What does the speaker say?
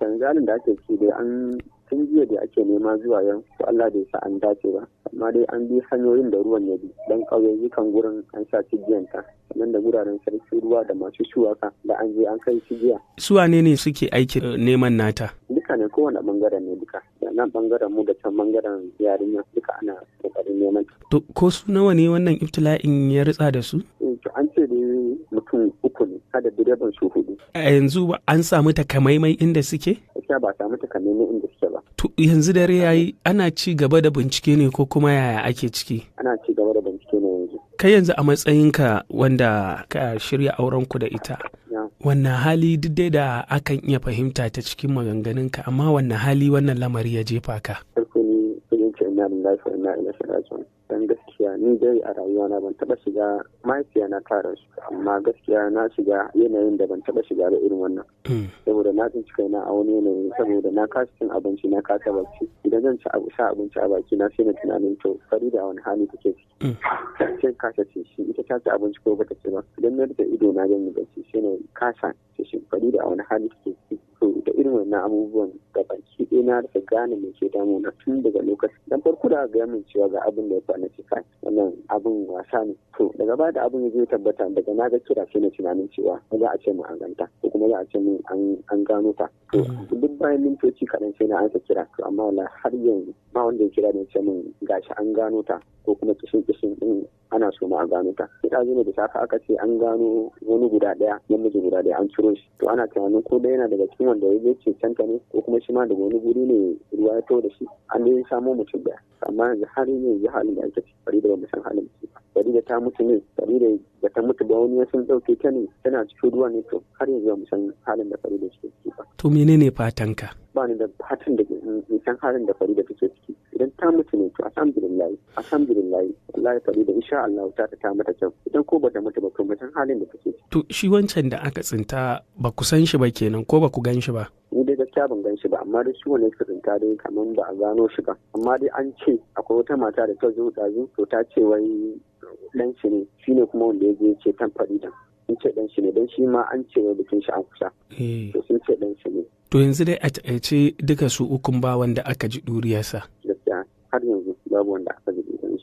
Yanzu da ake ciki dai an tun jiya da ake nema zuwa yau, to Allah bai sa an dace ba, amma dai an bi hanyoyin da ruwan ya bi dan ƙauyukan gurin an sa cigiyanta, sannan da guraren sarki ruwa da masu shuwaka da an je an kai cigiya. Su wane ne suke aikin neman nata? Duka ne, kowane bangaren ne duka, da nan bangaren mu da can bangaren yarinya duka ana kokarin neman. To ko su nawa ne wannan ibtila'in ya ritsa da su? To an ce dai mutum uku ne, kada direban su hudu. A yanzu an samu takamaimai inda suke? Gaskiya ba samu takamaimai inda suke ba. To yanzu dare yayi, ana ci gaba da bincike ne ko kuma yaya ake ciki? Ana ci gaba da bincike ne yanzu. Kai yanzu a matsayinka wanda ka shirya auren ku da ita, wannan hali duk dai da akan iya fahimta ta cikin maganganunka, amma wannan hali wannan lamari ya jefa ka? Farko ni zan ce inna lillahi wa inna ilaihi raji'un. Dan gaskiya ni dai a rayuwana ban taba shiga, mahaifiya na ta rasu, amma gaskiya na shiga yanayin da ban taba shiga ba irin wannan. Saboda na tsinci kaina a wani yanayi, saboda na kasa cin abinci, na kasa bacci. Idan zan ci abu, sa abinci a baki na, sai na tunanin to Farida wani hali take ciki. Sai kasa ce shi ita ta ci abinci ko bata ci ba. Idan na rufe ido na zan yi bacci sai na kasa ce shi Farida a wani hali take ciki. To da irin wannan abubuwan da baki ɗaya na rasa gane me ke damuna tun daga lokaci. Dan farko da aka gaya min cewa ga abin da ya faru, na ce kai, wannan abin wasa ne. To daga baya da abin ya zo tabbata, daga na ga kira sai na tunanin cewa za a ce mu an ganta ko kuma za a ce mun an gano ta. To duk bayan mintoci kaɗan sai na ansa kira. To amma wallahi har yanzu ba wanda ya kira ne ce mun gashi an gano ta ko kuma kishin kishin din ana so ma a gano ta. Sai ɗazu ne da safe aka ce an gano wani guda ɗaya, namiji guda ɗaya, an ciro shi. To ana tunanin ko dai yana daga cikin wanda ya je cecenta ne ko kuma shi ma daga wani guri ne ruwa ya taho da shi, an dai samo mutum ɗaya. Amma yanzu har yanzu halin da ake ciki, Farida ba mu san halin da ba. Farida ta mutu ne, Farida ba ta mutu ba, wani sun ɗauke ta ne, tana cikin ruwa ne, to har yanzu ba mu san halin da Farida take ciki ba. To menene fatanka? Ba ni da fatan da in san halin da Farida take ciki. Idan ta mutu ne, to alhamdulillah, alhamdulillah, wallahi Farida insha Allah ta mata kyau. Idan ko bata mutu ba, to mu san halin da take ciki. To shi wancan da aka tsinta ba ku san shi ba kenan ko ba ku gan shi ba? Ni dai gaskiya ban gan shi ba, amma dai shi wanda suka tsinta dai kamar ba a gano shi ba, amma dai an ce akwai wata mata da ta zo ɗazu, to ta ce wai ɗan shi ne, shi ne kuma wanda ya je ce tan Farida. Sun ce ɗan shi ne, don shi ma an ce wai bikin shi an kusa. To sun ce ɗan shi ne. To yanzu dai a taƙaice duka su ukun ba wanda aka ji ɗuriyarsa. Gaskiya har yanzu babu wanda